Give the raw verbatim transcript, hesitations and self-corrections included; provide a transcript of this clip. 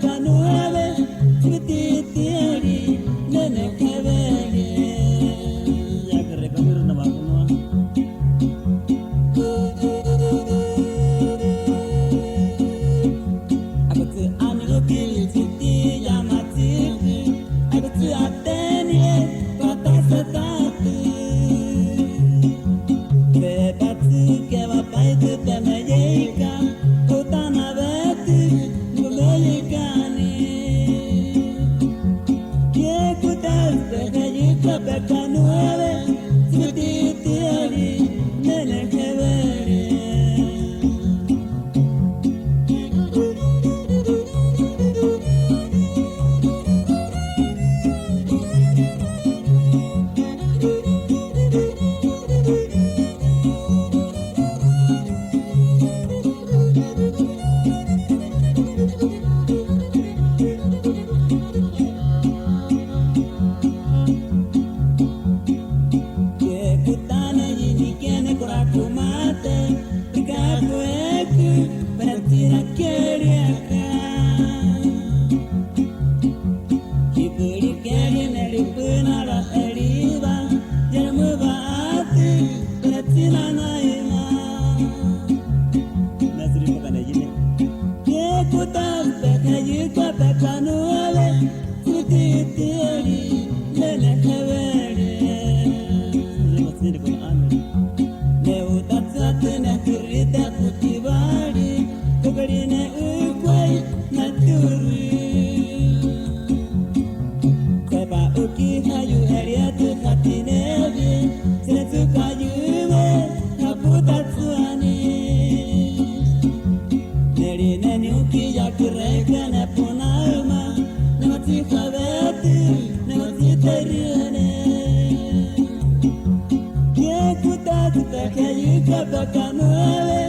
Kanuhawé, tsipititieri, nenekewere. Ya que rekamiro na vakunua. Akutsu anu kiri tsiti ya matsiki. Akutsu atenie, patasatatu. Pepatsike wapaitu pemeyeika, utanawetü, numeikani. Kiekutau pekayuka pekanuewe, sutitieri, nenekewere. Ke kutane yini kene kurakumate, ikakueku, pero tira keriaka. Kipurikeri neripuna ra eriba, yermubaati, pero tira naima. Nasri pakana yine. Ke kutau pekayuka pekanuale, kutitieri, nenekewere. Ne'utatsua tü nekurita kutiwari, tukarine ukwai, naturi. Sepa uki hayu heriatu katineri, setsu kayuwe, kaputatsuani. Neri neni uki yakureka ne punauma, ne matsi kaweti, ne matsi teriene. Kiekutatu pekeyuka pekanuele,